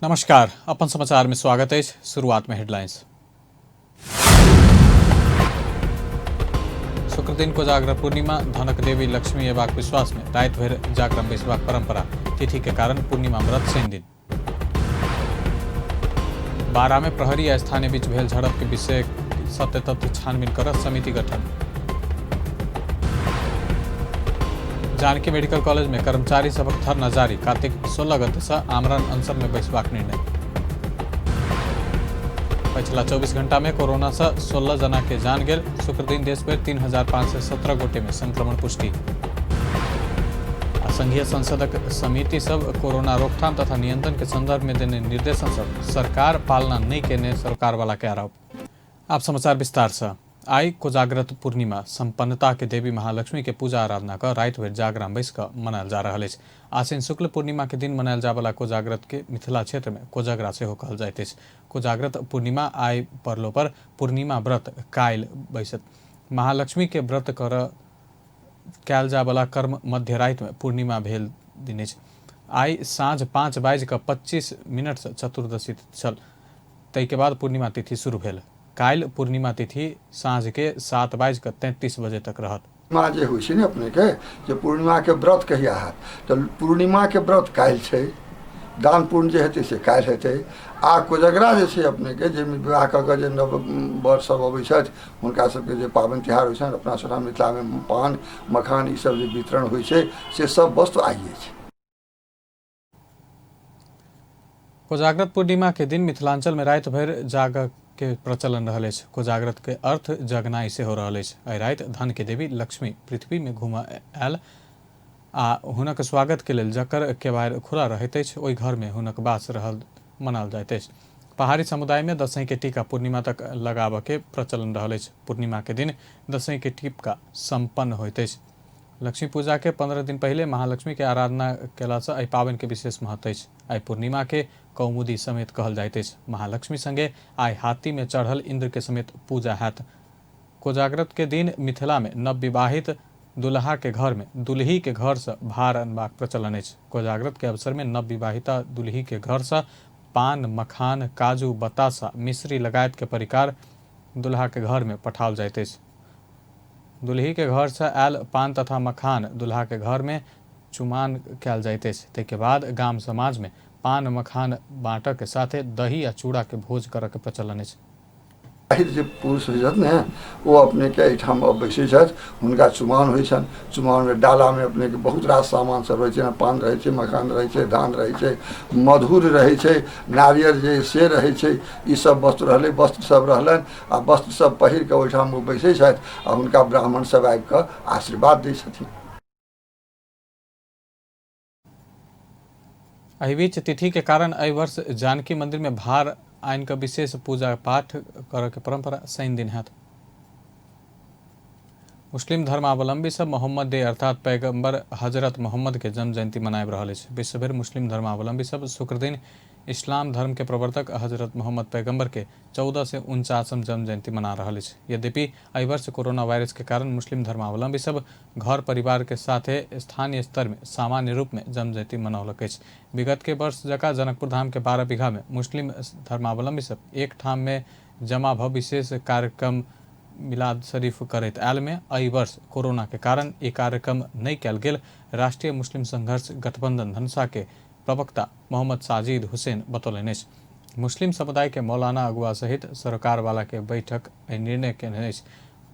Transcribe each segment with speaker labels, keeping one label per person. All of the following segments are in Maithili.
Speaker 1: नमस्कार, अपन समाचार में स्वागत है। शुरुआत में हेडलाइंस। शुक्र दिन कोजागरा पूर्णिमा, धनक देवी लक्ष्मी एबाक विश्वास में राति भरि जागरण बैसबाक परंपरा, तिथि के कारण पूर्णिमा व्रत शनि दिन। बारा में प्रहरी आ स्थानीय बीच भेल झड़प के विषय सत्य तथ्य छानबीन कर समिति गठन। जानकी मेडिकल कॉलेज में कर्मचारी सबक धरना जारी, कार्तिक 16 गते से आमरण अनशन में बैसबाक निर्णय। पछिला 24 घंटा में कोरोना से 16 जना के जान गेल। शुक्र दिन देश भरि 3517 गोटे में संक्रमण पुष्टि। आ संघीय संसदक समिति सब कोरोना रोकथाम तथा नियंत्रण के संदर्भ में देने निर्देशन सब सरकार पालना नहीं केने सरकार वाला के आरोप। आप समाचार विस्तार से। आई कोजाग्रत पूर्णिमा संपन्नता के देवी महालक्ष्मी के पूजा आराधना कर राति भरि जागरण बैस कऽ मनायल जा रहल अछि। आश्विन शुक्ल पूर्णिमा के दिन मनायल जायवला कोजाग्रत के मिथिला क्षेत्र में कोजगरा सेहो कहल जाइत अछि। कोजाग्रत पूर्णिमा आइ पड़लो पर पूर्णिमा व्रत काल्हि बैसत। महालक्ष्मी के व्रत कर कयल जायवला कर्म मध्य राति में पूर्णिमा भेल दिन अछि। आइ साँझ 5:25 से चतुर्दशी तिथि छल, ताहिके बाद पूर्णिमा तिथि शुरू भेल। काल्हि पूर्णिमा तिथि साँझ के 7:33 बजे तक रहत।
Speaker 2: पूर्णिमा जे होइ छै ने अपनेके, जे पूर्णिमाके व्रत कहिया हैत, तऽ पूर्णिमाके व्रत काल्हि छै, दान पुण्य जे हेतै से काल्हि हेतै। आ कोजगरा जे छै अपनेके, जाहिमे विवाह कऽ कऽ जे नव वर सब अबै छथि हुनका सबके जे पाबनि तिहार होइ छनि, अपना सबठाम मिथिलामे पान मखान ई सब जे वितरण होइ छै से सब वस्तु आइए छै।
Speaker 1: कोजाग्रत पूर्णिमा के दिन मिथिलांचल में राति भरि जागऽ के प्रचलन रहल अछि। कोजाग्रत के अर्थ जगनाइ सेहो रहल अछि। एहि राति धन के देवी लक्ष्मी पृथ्वी में घूमऽ आयल आ हुनक स्वागत के लेल जकर केवाड़ खुला रहैत अछि ओहि घर में हुनक वास रहल मनायल जाइत अछि। पहाड़ी समुदाय में दशईं के टीका पूर्णिमा तक लगाबऽ के प्रचलन रहल अछि। पूर्णिमा के दिन दशईं के टीका संपन्न होइत अछि। लक्ष्मी पूजा के 15 दिन पहिले महालक्ष्मी के आराधना केला से एहि पाबनि के विशेष महत्व अछि। एहि पूर्णिमा के कौमुदी समेत कहल जाइत अछि। महालक्ष्मी संगे आइ हाथी में चढ़ल इंद्र के समेत पूजा हैत। कोजाग्रत के दिन मिथिला में नवविवाहित दुल्हा के घर में दुल्ही के घर से भार अनबाक प्रचलन अछि। कोजाग्रत के अवसर में नवविवाहिता दुल्ही के घर से पान, मखान, काजू, बतासा, मिश्री लगायत के परिकार दुल्हा के घर में पठाओल जाइत अछि। दुल्ही के घर से आयल पान तथा मखान दुल्हा के घर में चुमान कयल जाइत अछि। ताहिके बाद गाम समाज में पान मखान बाँटऽ के साथे दही आ चूड़ा के भोज करऽ के प्रचलन अछि।
Speaker 2: जे पुरुष होइ छथि ने, ओ अपनेके एहिठाम बैसै छथि, हुनका चुमाओन होइ छनि। चुमाओनमे डालामे अपनेके बहुत रास सामान सब रहै छै, पान रहै छै, मखान रहै छै, धान रहै छै, मधुर रहै छै, नारियर जे से रहै छै, ई सब वस्तु रहलै, वस्त्र सब रहलनि। आ वस्त्र सब पहिर कऽ ओहिठाम ओ बैसै छथि आ हुनका ब्राह्मण सब आबि कऽ आशीर्वाद दै छथिन।
Speaker 1: एहि बीच तिथि के कारण एहि वर्ष जानकी मंदिर में भार आनि कऽ विशेष पूजा पाठ करऽ के परंपरा शनि दिन हैत। मुस्लिम धर्मावलंबी सब मोहम्मद डे अर्थात पैगंबर हजरत मोहम्मद के जन्म जयंती मनाबि रहल अछि। विश्वभरि मुस्लिम धर्मावलंबी सब शुक्र दिन इस्लाम धर्म के प्रवर्तक हजरत मोहम्मद पैगंबर के 1449म जन्म जयंती मना रहल अछि। यद्यपि एहि वर्ष कोरोना वायरस के कारण मुस्लिम धर्मावलंबी सब घर परिवार के साथे स्थानीय स्तर में सामान्य रूप में जन्म जयंती मनौलक अछि। विगत के वर्ष जकाँ जनकपुर धाम के 12 बीघा में मुस्लिम धर्मावलंबी सब एक ठाम में जमा भ विशेष कार्यक्रम मिलाद शरीफ करैत आयल में एहि वर्ष कोरोना के कारण ई कार्यक्रम नहि कयल गेल राष्ट्रीय मुस्लिम संघर्ष गठबंधन धनुषा के प्रवक्ता मोहम्मद साजिद हुसैन बतौलनि अछि। मुस्लिम समुदाय के मौलाना अगुआ सहित सरोकार वाला के बैठक एहि निर्णय केने अछि।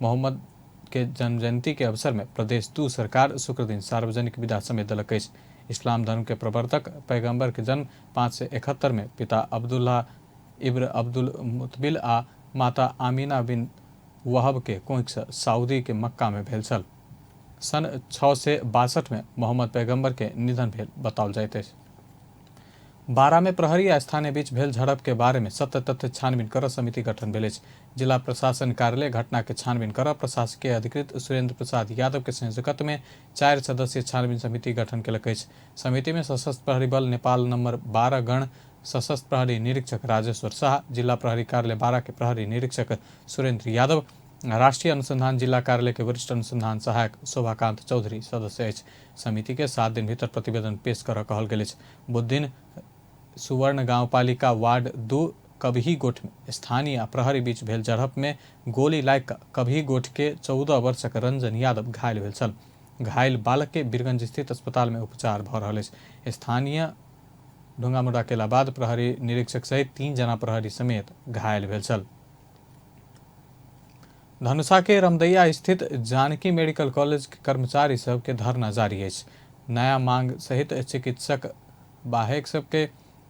Speaker 1: मोहम्मद के जन्म जयंती के अवसर में प्रदेश 2 सरकार शुक्र दिन सार्वजनिक विदा समेत देलक अछि। इस्लाम धर्म के प्रवर्तक पैगंबर के जन्म 571 में पिता अब्दुल्ला इब्र अब्दुल मुतबिल आ माता आमीना बिन वहब के कोख से सऊदी के मक्का में भेल छल। सन 662 में मोहम्मद पैगंबर के निधन भेल बताओल जाइत अछि। बारा में प्रहरी आ स्थानीय बीच भेल झड़प के बारे में सत्य तथ्य छानबीन कर समिति गठन भेल अछि। जिला प्रशासन कार्यालय घटना के छानबीन कर प्रशासकीय अधिकृत सुरेंद्र प्रसाद यादव के संयोजकत्व में 4 सदस्यीय छानबीन समिति गठन केलक अछि। समिति में सशस्त्र प्रहरी बल नेपाल नंबर 12 गण सशस्त्र प्रहरी निरीक्षक राजेश्वर शाह, जिला प्रहरी कार्यालय 12 के प्रहरी निरीक्षक सुरेंद्र यादव, राष्ट्रीय अनुसंधान जिला कार्यालय के वरिष्ठ अनुसंधान सहायक शोभाकांत चौधरी सदस्य अछि। समिति के 7 दिन भीतर प्रतिवेदन पेश कर कहल गेल अछि। बुध दिन सुवर्ण गाउँपालिका वार्ड 2 कबही गोठ में स्थानीय आ प्रहरी बीच भेल झड़प में गोली लागि कऽ कबही गोठ के 14 वर्षक रंजन यादव घायल भेल छल। घायल बालक के वीरगंज स्थित अस्पताल में उपचार भऽ रहल अछि। स्थानीय ढुंगामुड़ा केला बाद प्रहरी निरीक्षक सहित 3 जना प्रहरी समेत घायल भेल छल। धनुषा के रमदैया स्थित जानकी मेडिकल कॉलेज के कर्मचारी सबके धरना जारी अछि। नया मांग सहित चिकित्सक बाहेक सबके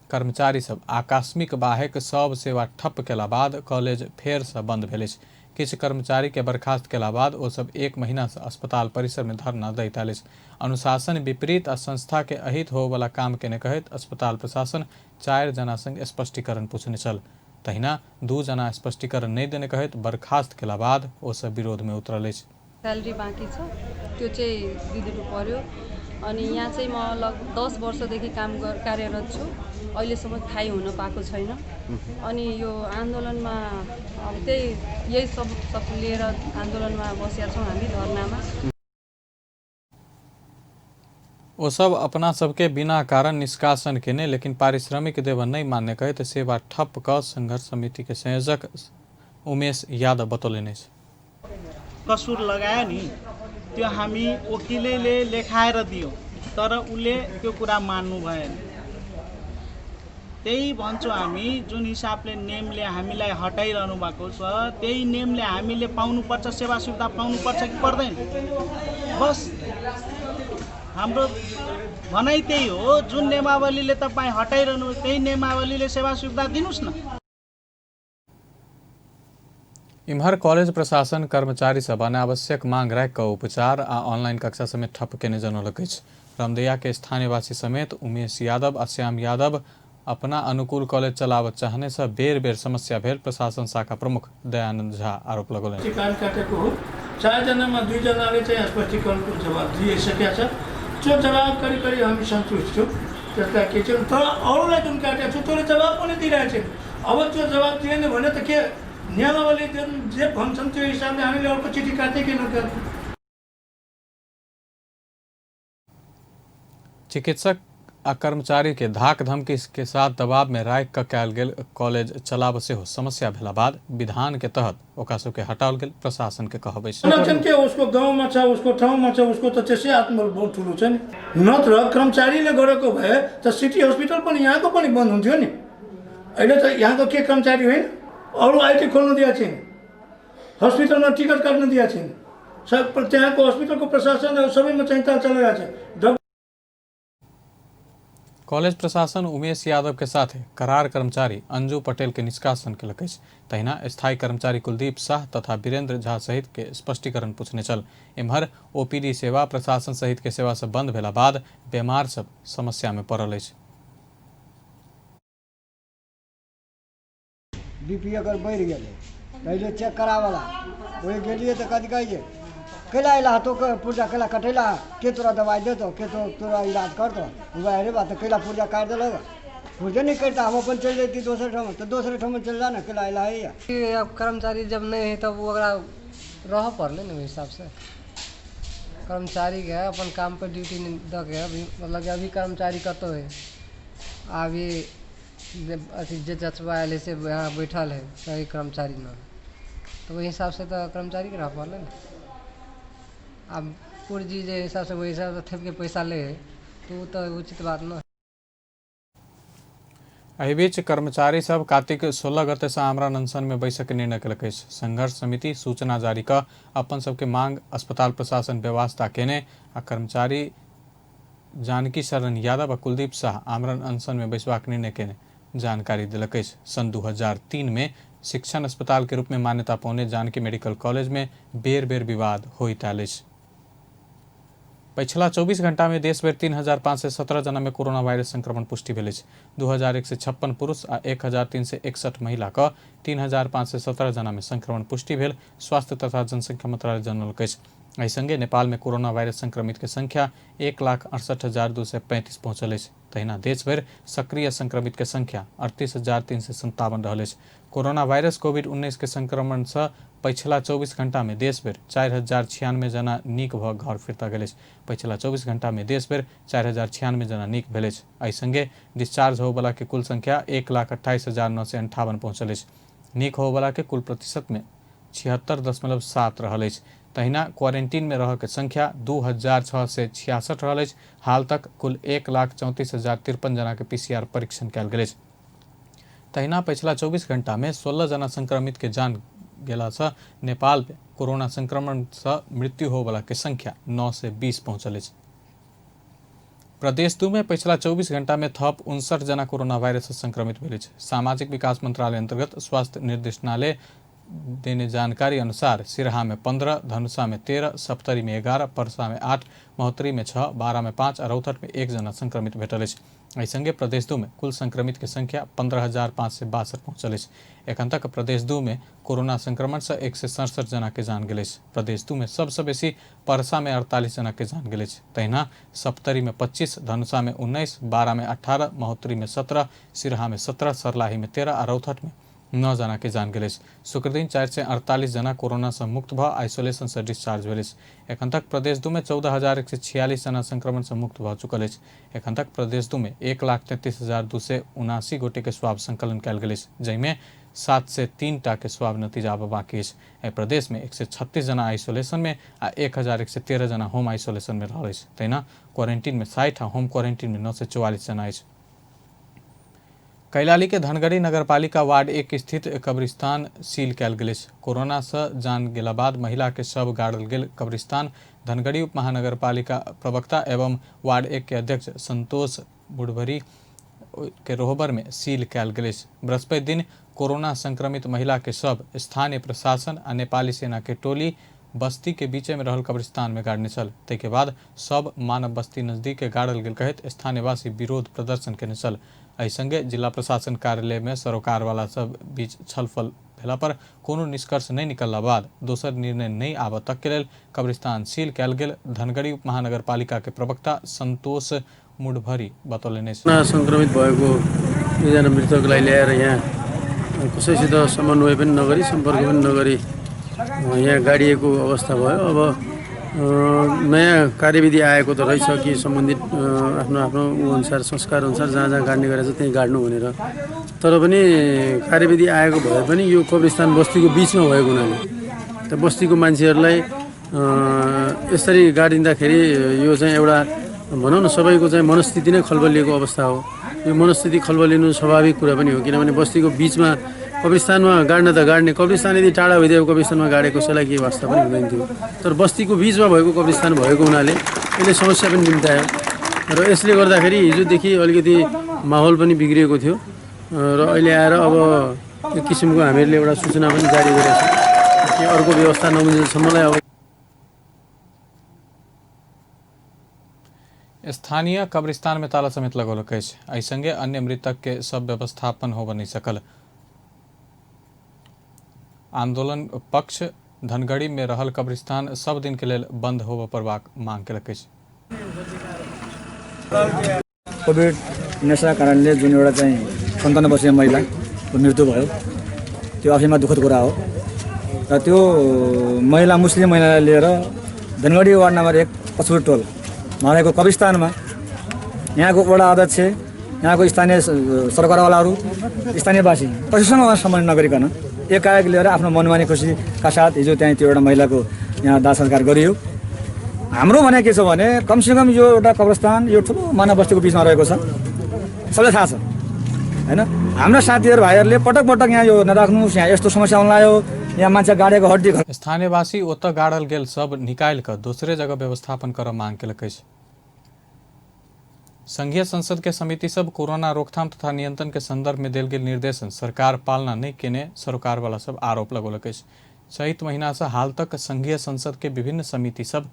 Speaker 1: कर्मचारी सब आकस्मिक बाहेक सब सेवा ठप्प केला बाद कॉलेज फेर से बंद भेल अछि। किछु कर्मचारी के बर्खास्त केला बाद ओ सब 1 महीना से अस्पताल परिसर में धरना दैत आयल अछि। अनुशासन विपरीत आ संस्था के अहित होवला काम केने कहैत अस्पताल प्रशासन 4 जना संग स्पष्टीकरण पूछने छल। तहिना 2 जना स्पष्टीकरण नहि देने कहैत बर्खास्त केला बाद ओ सब विरोध में उतरल अछि।
Speaker 3: स्यालेरी बाँकी छ त्यो चाहिँ दिदिनु पर्यो। अनि यहाँ चाहिँ म लगभग 10 वर्षदेखि काम कार्यरत छु, अहिलेसम्म थाहै हुन पाएको छैन। अनि यो आन्दोलनमा अब त्यही यही सब सब लिएर आन्दोलनमा बसेका छौँ हामी धरनामा।
Speaker 1: ओ सब अपना सबके बिना कारण निष्कासन केने लेकिन पारिश्रमिक देव नहीं मान्य कहैत सेवा ठप्प क संघर्ष समिति के संयोजक उमेश यादव बतौलनि अछि।
Speaker 4: कसुर लगायो नि त्यो हामी वकिलले लेखाएर दियो तर उसले त्यो कुरा मान्नु भएन। त्यही भन्छौँ हामी, जुन हिसाबले नियमले हामीलाई हटाइरहनु भएको छ त्यही नियमले हामीले पाउनुपर्छ, सेवा सुविधा पाउनुपर्छ कि पर्दैन। बस हाम्रो भनाइ त्यही हो, जुन नियमावलीले तपाईँ हटाइरहनु त्यही नियमावलीले सेवा सुविधा दिनुहोस् न।
Speaker 1: इम्हर कॉलेज प्रशासन कर्मचारी सब अनावश्यक मांग राखि कऽ उपचार आ ऑनलाइन कक्षा समेत ठप्प केने जनौलक अछि। रमदैया के स्थानीयवासी समेत उमेश यादव आ श्याम यादव अपना अनुकूल कॉलेज चलाबऽ चाहने से बेर बेर समस्या भेल प्रशासन शाखा प्रमुख दयानंद झा आरोप लगौलनि।
Speaker 5: कान काटेको हो, 4 जनामा 2 जनाले चाहिँ स्पष्टीकरणको जवाब दिइसकेका छ। त्यो जवाब करिब करिब हामी सन्तुष्ट छौँ, त्यसलाई के छैन। तर अरूलाई जुन काटेको छ त्यसले जवाब पनि दिइरहेको छैन। अब त्यो जवाब दिएन भने त के नियमावली जुन जे भन्छन् त्यो हिसाबले हामीले अर्को चिठी काट्ने कि नकाट्ने।
Speaker 1: चिकित्सक आ कर्मचारी के धाक धमकी के साथ दबाव में राखि कऽ कयल गेल कॉलेज चलाब सेहो समस्या भेला बाद विधान के तहत ओकरा सबके हटाओल गेल प्रशासन के कहब अछि।
Speaker 5: के उसको गाउँमा छ, उसको ठाउँमा छ, उसको त त्यसै आत्मबल बहुत ठुलो छ नि। नत्र कर्मचारीले गरेको भए त सिटी हस्पिटल पनि यहाँको पनि बन्द हुन्थ्यो नि। अहिले त यहाँको के कर्मचारी होइन, अरू IT खोल्नु दिएको छैन, हस्पिटलमा टिकट काट्नु दिएको छैन, सब त्यहाँको हस्पिटलको प्रशासन सबैमा चाहिँ ताल चलाइरहेको छ।
Speaker 1: कॉलेज प्रशासन उमेश यादव के साथ करार कर्मचारी अंजू पटेल के निष्कासन केलक अछि। तहिना स्थायी कर्मचारी कुलदीप शाह तथा वीरेंद्र झा सहित के स्पष्टीकरण पूछने छल। एम्हर ओपीडी सेवा प्रशासन सहित के सेवा से बंद भेला बाद बेमार सब समस्या में पड़ल अछि।
Speaker 6: बीपी अगर बढ़ि गेलै पहिले चेक करावला ओहि गेलियै तऽ कथी कहै छै कैला अयला तो पुर्जा कैला कटेला, के तोरा दवाइ देतौ, के तोरा इलाज करतौ। अरे बात कैला पुर्जा काटि देलक, पुर्जे नहि करिता हम अपन चलि जैती दोसर ठाम तऽ दोसर ठाम चलि जा ने, कैला अयला है।
Speaker 7: अब कर्मचारी जब नहीं है तब ओकरा रहऽ पड़लै ने ओहि हिसाबसँ। कर्मचारी के अपन काम पर ड्यूटी दऽ के अभी मतलब कि अभी कर्मचारी कतहु है, अभी अथी जे जचबा आयल है से यहाँ बैठल है, सही कर्मचारी न तऽ ओहि हिसाबसँ तऽ कर्मचारीके रहऽ पड़लै ने। आब पुर्जी जे हिसाबसँ ओहि हिसाबसँ थेपके पैसा लै है तऽ ओ तऽ उचित बात न।
Speaker 1: एहि बीच कर्मचारी सब कार्तिक 16 गते से आमरण अनशन में बैसक के निर्णय केलक अछि। संघर्ष समिति सूचना जारी कऽ अपन सबके मांग अस्पताल प्रशासन व्यवस्था केने आ कर्मचारी जानकी शरण यादव आ कुलदीप शाह आमरण अनशन में बैसबाक निर्णय केने जानकारी देलक अछि। सन 2003 में शिक्षण अस्पताल के रूप में मान्यता पौने जानकी मेडिकल कॉलेज में बेर बेर विवाद होइत आयल अछि। पछिला 24 घंटा में देश भरि 3517 जना में कोरोना वायरस संक्रमण पुष्टि भेल अछि। 2156 पुरुष आ 1361 महिला क 3517 जना में संक्रमण पुष्टि भेल स्वास्थ्य तथा जनसंख्या मंत्रालय जनौलक अछि। एहि संगे नेपाल में कोरोना वायरस संक्रमित के संख्या 1,68,235 पहुंचल अछि। तहिना देशभरि सक्रिय संक्रमित के संख्या 38,357 रहल अछि। कोरोना वायरस कोविड-19 के संक्रमण से पछिला 24 घंटा में देशभरि 4,096 जना नीक भऽ घर फिर्ता गेल अछि। पछिला 24 घंटा में देशभरि 4,096 जना नीक भेल अछि। एहि संगे डिस्चार्ज होबयवला के कुल संख्या 1,28,958 पहुंचल अछि। नीक होबयवला के कुल प्रतिशत में 76.7 रहल अछि। तहिना क्वारेंटीन में रहय के संख्या 2,666 रहल अछि। हाल तक कुल 1,34,053 जना के पीसीआर परीक्षण कयल गेल अछि। तहिना पछिला 24 घंटा में 16 जना संक्रमित के जान गेला से नेपाल में कोरोना संक्रमण से मृत्यु होबयवला के संख्या 920 पहुंचल अछि। प्रदेश 2 में पछिला 24 घंटा में थप 59 जना कोरोना वायरस से संक्रमित भेल अछि। सामाजिक विकास मंत्रालय अंतर्गत स्वास्थ्य निर्देशनालय देने जानकारी अनुसार सिरहा में 15, धनुषा में 13, सप्तरी में 11, परसा में 8, महोत्तरी में 6, बारा में 5 आ रौतहट में 1 जना संक्रमित भेटल अछि। एहि संगे प्रदेश 2 में कुल संक्रमित के संख्या 15,562 पहुंचल अछि। एखन तक प्रदेश 2 में कोरोना संक्रमण से 167 जना के जान गेल अछि। प्रदेश 2 में सबसे बेसी परसा में 48 जना के जान गेल अछि। तहिना सप्तरी में 25, धनुषा में 19, बारा में 18, महोत्तरी में 17, सिरहा में 17, सर्लाही में 13 आ रौतहट में 9 जना के जान गेल अछि। शुक्रदिन 448 जना कोरोना से मुक्त भऽ आइसोलेशन से डिस्चार्ज भेल अछि। एखन तक प्रदेश 2 में 14,146 जना संक्रमण से मुक्त भऽ चुकल अछि। एखन तक प्रदेश 2 में 1,33,279 गोटे के स्वाब संकलन कयल गेल अछि, जाहिमे 703 टा के स्वाब नतीजा आबऽ बाकी अछि। एहि प्रदेश में 136 जना आइसोलेशन में आ 1,113 जना होम आइसोलेशन में रहल अछि। तहिना क्वारेंटीन में 60 आ होम क्वारेंटीन में 944 जना अछि। कैलाली के धनगढ़ी नगरपालिका वार्ड 1 स्थित कब्रिस्तान सील कयल गेल अछि। कोरोना से जान गेला बाद महिला के शव गाड़ल गेल कब्रिस्तान धनगढ़ी उप महानगरपालिका प्रवक्ता एवं वार्ड 1 के अध्यक्ष संतोष बुढ़भरी के रोहबर में सील कयल गेल अछि। बृहस्पति दिन कोरोना संक्रमित महिला के शव स्थानीय प्रशासन आ नेपाली सेना के टोली बस्ती के बीचे में रहल कब्रिस्तान में गाड़ने छल। ताहिके बाद सब मानव बस्ती नजदीक के गाड़ल गेल कहैत स्थानीयवासी विरोध प्रदर्शन केने छल। एहि संगे जिला प्रशासन कार्यालय में सरोकार वाला सब बीच छलफल भेला पर कोनो निष्कर्ष नहि निकलला बाद दोसर निर्णय नहि आबऽ तक के लेल कब्रिस्तान सील कयल गेल धनगढ़ी उप महानगरपालिका के प्रवक्ता संतोष मुडभरी बतौलनि अछि।
Speaker 8: कोरोना संक्रमित भएको एकजना मृतकलाई ल्याएर यहाँ कसैसित समन्वय पनि नगरी, सम्पर्क पनि नगरी यहाँ गाडिएको अवस्था भयो। अब नयाँ कार्यविधि आएको त रहेछ कि सम्बन्धित आफ्नो आफ्नो ऊ अनुसार संस्कार अनुसार जहाँ जहाँ गाड्ने गरेको छ त्यहीँ गाड्नु भनेर, तर पनि कार्यविधि आएको भए पनि यो कब्रिस्तान बस्तीको बिचमा भएको हुनाले त बस्तीको मान्छेहरूलाई यसरी गाडिँदाखेरि यो चाहिँ एउटा भनौँ न सबैको चाहिँ मनस्थिति नै खलबलिएको अवस्था हो। यो मनस्थिति खलबलिनु स्वाभाविक कुरा पनि हो, किनभने बस्तीको बिचमा कब्रिस्तानमा गाड्न त गाड्ने, कब्रिस्तान यदि टाढा भइदियो कब्रिस्तानमा गाडे कसैलाई केही वास्ता पनि हुँदैन थियो, तर बस्तीको बिचमा भएको कब्रिस्तान भएको हुनाले यसले समस्या पनि निम्तायो र यसले गर्दाखेरि हिजोदेखि अलिकति माहौल पनि बिग्रिएको थियो र अहिले आएर अब एक किसिमको हामीहरूले एउटा सूचना पनि जारी गरेका छौँ कि अर्को व्यवस्था नबुझेसम्मलाई अब
Speaker 1: स्थानीय कब्रिस्तान में ताला समेत लगौलक अछि। एहि संगे अन्य मृतक के सब व्यवस्थापन होबऽ नहि सकल। आंदोलन पक्ष धनगढ़ी में रहल कब्रिस्तान सब दिन के लेल बंद होबऽ पड़बाक मांग केलक अछि।
Speaker 9: कोभिड-19 कारणले जुन एउटा चाहिँ 57 वर्षीय महिलाको मृत्यु भयो त्यो आफैमा दुःखद कुरा हो र त्यो महिला मुस्लिम महिलालाई लिएर धनगढी वार्ड नम्बर 1 पछुर टोल रहेको कब्रिस्तानमा यहाँको वडा अध्यक्ष, यहाँको स्थानीय सरकारवालाहरू, स्थानीयवासी कसैसँग सम्बन्ध नगरिकन एकाएक लिएर आफ्नो मनमानी खुसीका साथ हिजो त्यहाँ त्यो एउटा महिलाको यहाँ दाह संस्कार गरियो। हाम्रो भनाइ के छ भने कमसेकम यो एउटा कब्रिस्तान यो ठुलो मानव बस्तीको बिचमा रहेको छ, सबलाई थाहा छ हैन। हाम्रा साथीहरू भाइहरूले पटक पटक यहाँ यो नराख्नुहोस्, यहाँ यस्तो समस्या आउन लाग्यो, यहाँ मान्छे गाडेको हड्डी।
Speaker 1: स्थानीयवासी ओतऽ गाड़ल गेल सब निकालि कऽ दोसरे जगह व्यवस्थापन करऽ मांग केलक अछि। संघीय संसद के समिति सब कोरोना रोकथाम तथा नियंत्रण के संदर्भ में देल गेल निर्देशन सरकार पालना नहीं केने सरोकार वाला सब आरोप लगौलक अछि। चैत महीना से हाल तक संघीय संसद के विभिन्न समिति सब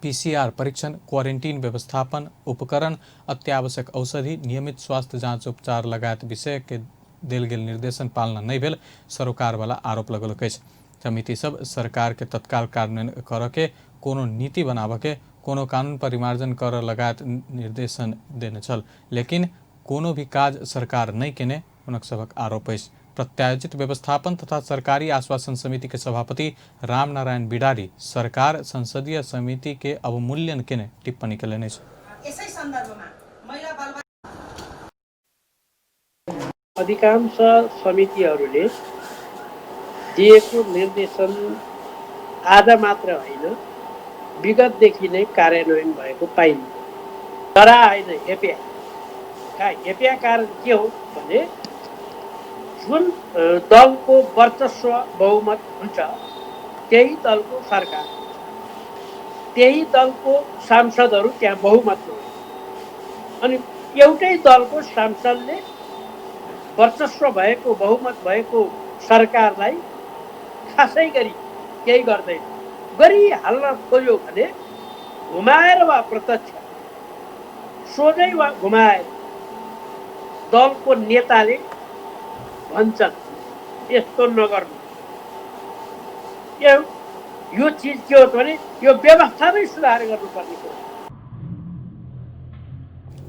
Speaker 1: पीसीआर परीक्षण, क्वारेंटीन व्यवस्थापन, उपकरण, अत्यावश्यक औषधि, नियमित स्वास्थ्य जांच उपचार लगायत विषय के देल गेल निर्देशन पालना नहीं भेल सरोकार वाला आरोप लगौलक अछि। समिति सब सरकार के तत्काल कार्यान्वयन कर के कोनो नीति बनाबऽ के, कोनो कानून परिमार्जन कर लगायत निर्देशन देने छल, लेकिन कोनो भी काज सरकार नहि केने हुनक सभक आरोप अछि। प्रत्यायोजित व्यवस्थापन तथा सरकारी आश्वासन समिति के सभापति रामनारायण बिडारी सरकार संसदीय समिति के अवमूल्यन केने टिप्पणी केलनि अछि।
Speaker 10: अधिकांश समितिहरूले दिएको निर्देशन आधा मात्र होइन, विगतदेखि नै कार्यान्वयन भएको पाइन्छ। तर होइन, हेपिया हेपिया कारण के हो भने जुन दलको वर्चस्व बहुमत हुन्छ त्यही दलको सरकार हुन्छ, त्यही दलको सांसदहरू त्यहाँ बहुमतमा हुन्छ, अनि एउटै दलको सांसदले वर्चस्व भएको बहुमत भएको सरकारलाई खासै गरी केही गर्दैन। गरिहाल्न खोज्यो भने घुमाएर वा प्रत्यक्ष सोझै वा घुमाएर दलको नेताले भन्छन् यस्तो नगर्नु। यो चिज के हो भने यो व्यवस्थामै सुधार गर्नुपर्ने कुरा।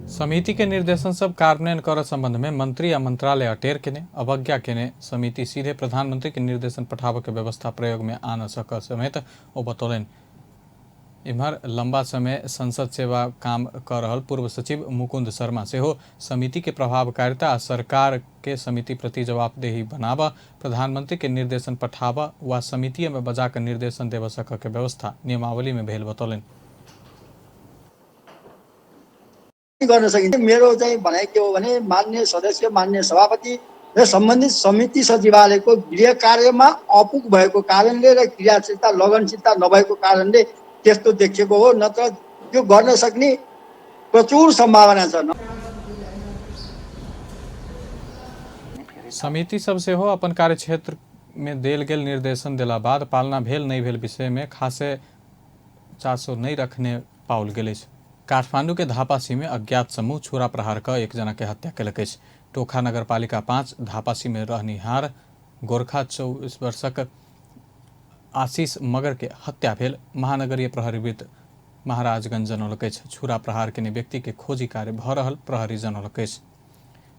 Speaker 1: समिति के निर्देशन सब कार्यान्वयन कर संबंध में मंत्री या मंत्रालय अटेर केने अवज्ञा केने समिति सीधे प्रधानमंत्री के निर्देशन पठाबऽ के व्यवस्था प्रयोग में आन सक समेत ओ बतौलनि। इम्हर लंबा समय संसद सेवा काम कर रहल पूर्व सचिव मुकुंद शर्मा सेहो समिति के प्रभावकारिता आ सरकार के समिति प्रति जवाबदेही बनाबऽ, प्रधानमंत्री के निर्देशन पठाबऽ वा समिति में बजा के निर्देशन देबऽ सक के व्यवस्था नियमावली में भेल बतौलनि।
Speaker 11: गर्न सकिन्छ। मेरो चाहिँ भनाइ के हो भने मान्य सदस्य, मान्य सभापति र सम्बन्धित समिति सचिवालयको गृह कार्यमा अपुग भएको कारणले र क्रियाशीलता लगनशीलता नभएको कारणले त्यस्तो देखिएको हो, नत्र त्यो गर्न सक्ने प्रचुर सम्भावना छ।
Speaker 1: समिति सब सेहो अपन कार्यक्षेत्र में देल गेल निर्देशन देला बाद पालना भेल नहि भेल विषय में खासे चासो नहि रखने पाओल गेल अछि। काठमांडू के धापासी में अज्ञात समूह छुरा प्रहार क एक जना के हत्या केलक अछि। टोखा नगरपालिका 5 धापासी में रहनिहार गोरखा 24 वर्षक आशीष मगर के हत्या भेल महानगरीय प्रहरी वृत्त महाराजगंज जनौलक अछि। छुरा प्रहार केने व्यक्ति के खोजी कार्य भ रहल प्रहरी जनौलक अछि।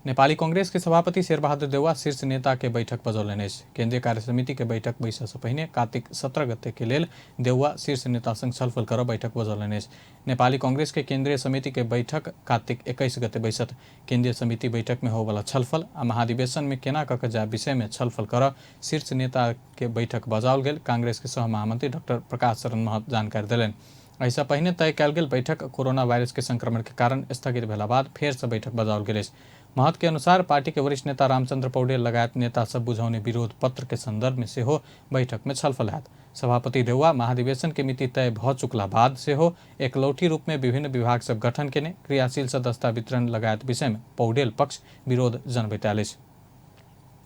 Speaker 1: नेपाली कांग्रेस के सभापति शेरबहादुर देउवा शीर्ष नेता के बैठक बजौलनि अछि। केंद्रीय कार्य समिति के बैठक बैसऽ से पहिने कार्तिक 17 गते के लेल देउवा शीर्ष नेता संग छलफल कर बैठक बजौलनि अछि। नेपाली कांग्रेस के केंद्रीय समिति के बैठक कार्तिक 21 गते बैसत। केंद्रीय समिति बैठक में होबला छलफल आ महाधिवेशन में केना कऽ के जाय विषय में छलफल कर शीर्ष नेता के बैठक बजाओल गेल कांग्रेस के सह महामंत्री डॉक्टर प्रकाश शरण महत जानकारी देलनि। एहिसँ पहिने तय कयल गेल बैठक कोरोना वायरस के संक्रमण के कारण स्थगित भेला बाद फेर से बैठक बजाओल गेल अछि। महत के अनुसार पार्टी के वरिष्ठ नेता रामचंद्र पौडेल लगायत नेता सब बुझौने विरोध पत्र के संदर्भ में सेहो बैठक में छलफल हैत। सभापति देउवा महाधिवेशन के मिति तय भ चुकला बाद सेहो एकलौटी रूप में विभिन्न विभाग सब गठन केने क्रियाशील सदस्यता वितरण लगायत विषय में पौडेल पक्ष विरोध जनबैत आयल अछि।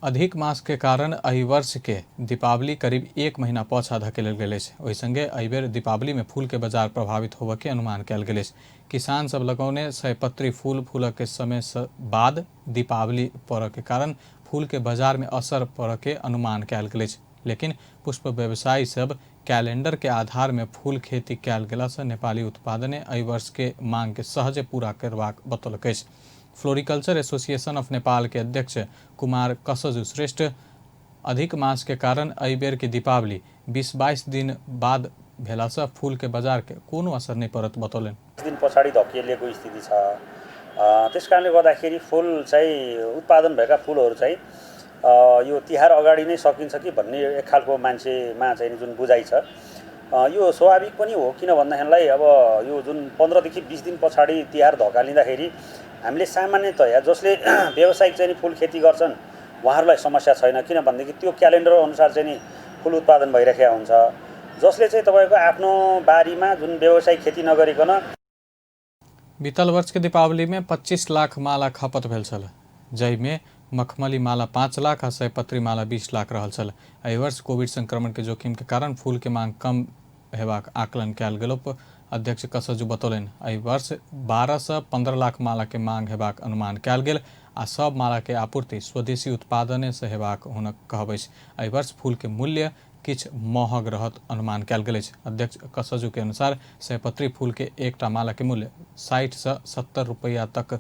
Speaker 1: अधिक मास के कारण एहि वर्ष के दीपावली करीब 1 महीना पाछा धकेलल गेल अछि। ओहि संगे एहि बेर दीपावली में फूल के बाजार प्रभावित होबय के अनुमान कयल गेल अछि। किसान सब लगौने सयपत्री फूल फूलक के समय बाद दीपावली पड़य के कारण फूल के बाजार में असर पड़य के अनुमान कयल गेल अछि। लेकिन पुष्प व्यवसायी सब कैलेंडर के आधार में फूल खेती कयल गेला से नेपाली उत्पादने एहि वर्ष के मांग के सहजे पूरा करबाक बतौलक अछि। फ्लोरिकल्चर एसोसिएशन ऑफ नेपाल के अध्यक्ष कुमार कसजु श्रेष्ठ अधिक मास के कारण एहि बेर के दीपावली 20-22 दिन बाद भेला से फूल के बाजार के कोनो असर नहीं पड़त बतौलनि।
Speaker 12: दिन पछाडि धकेलिएको स्थिति छ। त्यस कारणले गर्दाखेरि फुल चाहिँ उत्पादन भएका फुलहरू चाहिँ यो तिहार अगाडि नै सकिन्छ कि भन्ने एक खालको मान्छेमा चाहिँ जुन बुझाइ छ यो स्वाभाविक पनि हो। किन भन्दाखेरि अब यो जुन 15 देखि 20 दिन पछाडि तिहार धकालिँदाखेरि हामीले सामान्यतया जसले व्यावसायिक चाहिँ फुल खेती गर्छन् उहाँहरूलाई समस्या छैन, किन भनेदेखि त्यो क्यालेन्डर अनुसार चाहिँ नि फुल उत्पादन भइरहेको हुन्छ। जसले चाहिँ तपाईँको आफ्नो बारीमा जुन व्यावसायिक खेती नगरिकन
Speaker 1: बीतल वर्ष के दीपावली में 25 लाख माला खपत भेल छल, जाहिमे मखमली माला 5 लाख आ सयपत्री माला 20 लाख रहल छल। एहि वर्ष कोविड संक्रमण के जोखिम के कारण फूल के मांग कम हेबाक आकलन कयल गेल अध्यक्ष कसजु बतौलनि। एहि वर्ष 12 से 15 लाख माला के मांग हेबाक अनुमान कयल गेल आ सब माला के आपूर्ति स्वदेशी उत्पादने से हेबाक हुनक कहब अछि। एहि वर्ष फूल के मूल्य किछु महग रहत अनुमान कयल गेल अछि। अध्यक्ष कसजू के अनुसार सयपत्री फूल के एकटा माला के मूल्य 60 से 70 रुपैया तक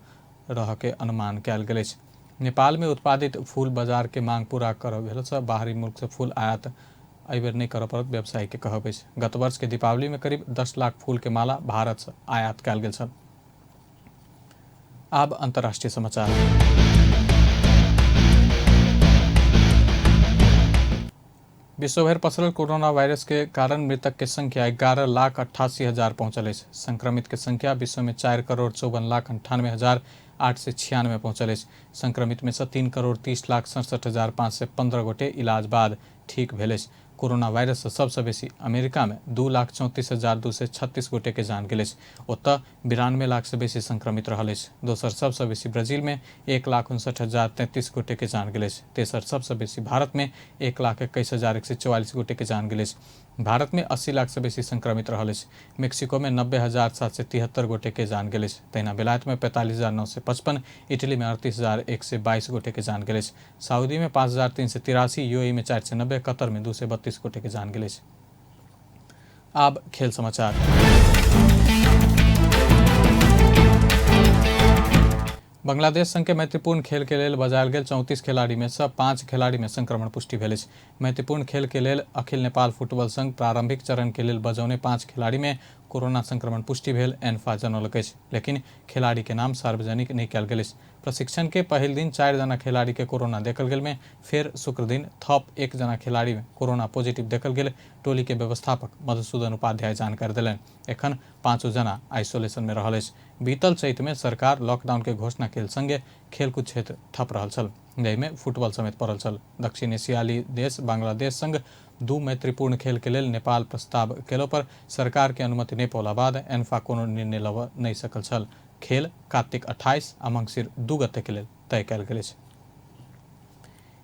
Speaker 1: रह के अनुमान कयल गेल अछि। नेपाल में उत्पादित फूल बाजार के मांग पूरा करब भेल से बाहरी मुल्क से फूल आयात एहि बेर नहि करऽ पड़त, व्यवसायी के कहब अछि। गत वर्ष के दीपावली में करीब 10 लाख फूल के माला भारत से आयात कयल गेल छल। आब अंतर्राष्ट्रीय समाचार। विश्वभरि पसरल कोरोना वायरस के कारण मृतक के संख्या 11,88,000 पहुंचल अछि। संक्रमित के संख्या विश्व में 4,54,98,896 पहुंचल अछि। संक्रमित में से 3,30,67,515 गोटे इलाज बाद ठीक भेल अछि। कोरोना वायरस से सबसँ बेसी अमेरिका में 2,34,236 गोटे के जान गेल अछि। ओतय 92 लाख से बेसी संक्रमित रहल अछि। दोसर सबसँ बेसी ब्राजील में 1,59,033 गोटे के जान गेल अछि। तेसर सबसँ बेसी भारत में 1,21,144 गोटे के जान गेल अछि। भारत में 80 लाख से बेसी संक्रमित रहल अछि। मेक्सिको में 90,773 गोटे के जान गेल अछि। तहिना बेलायत में 45,955, इटली में 38,122 गोटे के जान गेल अछि। सऊदी में 5,383, यूएई में 490, कतर में 232 गोटे के जान गेल अछि। आब खेल समाचार। बांग्लादेश संघ के मैत्रीपूर्ण खेल के लेल बजायल गेल 34 खिलाड़ी में से 5 खिलाड़ी में संक्रमण पुष्टि भेल अछि। मैत्रीपूर्ण खेल के लेल अखिल नेपाल फुटबॉल संघ प्रारंभिक चरण के लेल बजौने 5 खिलाड़ी में कोरोना संक्रमण पुष्टि भेल एन्फा जनौलक अछि, लेकिन खिलाड़ी के नाम सार्वजनिक नहि कयल गेल अछि। प्रशिक्षण के पहिल दिन 4 जना खिलाड़ी के कोरोना देखल गेल में फेर शुक्र दिन थप 1 जना खिलाड़ी में कोरोना पॉजिटिव देखल गेल टोली के व्यवस्थापक मधुसूदन उपाध्याय जानकारी देलनि। एखन 5 जना आइसोलेशन में रहल अछि। बीतल चैत में सरकार लॉकडाउन के घोषणा के संगे खेलकूद क्षेत्र ठप रहल छल, जाहिमे फुटबॉल समेत पड़ल छल। दक्षिण एशियाली देश बांग्लादेश संग 2 मैत्रीपूर्ण खेल के लेल नेपाल प्रस्ताव केलो पर सरकार के अनुमति नहि पौला बाद एन्फा कोनो निर्णय लेबऽ नहि सकल छल। खेल कार्तिक 28 आ मंगसिर 2 गते के लेल तय कयल गेल अछि।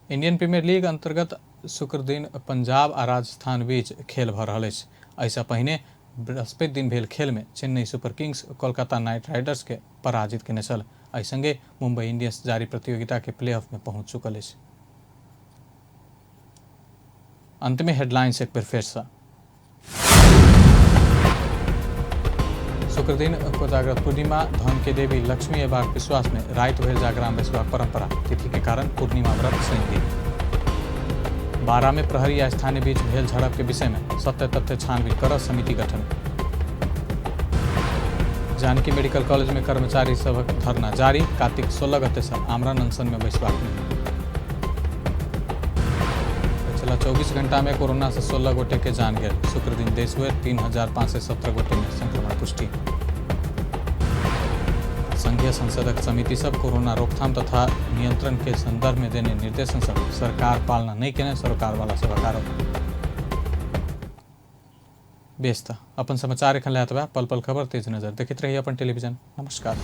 Speaker 1: इंडियन प्रीमियर लीग अंतर्गत शुक्र दिन पंजाब आ राजस्थान बीच खेल भऽ रहल अछि। एहिसँ पहिने बृहस्पति दिन भेल खेल में Chennai Super Kings Kolkata Knight Riders के पराजित केने छल। एहि संगे मुंबई इंडियंस जारी प्रतियोगिता के प्लेऑफ में पहुंच चुकल अछि। अंत में हेडलाइंस एक बेर फेर से। शुक्र दिन कोजागरत पूर्णिमा, धन के देवी लक्ष्मी एबाक विश्वास में राति भरि जागराम बैसबाक परंपरा, तिथि के कारण पूर्णिमा व्रत शनि दिन। 12 में प्रहरी आ स्थानीय बीच भेल झड़प के विषय में सत्य तथ्य छानबीन कर समिति गठन। जानकी मेडिकल कॉलेज में कर्मचारी सभक धरना जारी, कार्तिक 16 गते से आमरण अनशन में बैसबाक निर्णय। पिछला 24 घंटा में कोरोना से 16 गोटे के जान गेल। शुक्र दिन देशभर 3,517 गोटे में संक्रमण पुष्टि। संघीय संसदक समिति सब कोरोना रोकथाम तथा नियंत्रण के संदर्भ में देने निर्देशन सब सरकार पालना नहीं केने सरकार वाला सभक आरोप। बेस त अपन समाचार एखन लए पल पल खबर तेज नजर देखैत रहिए अपन टेलीविजन। नमस्कार।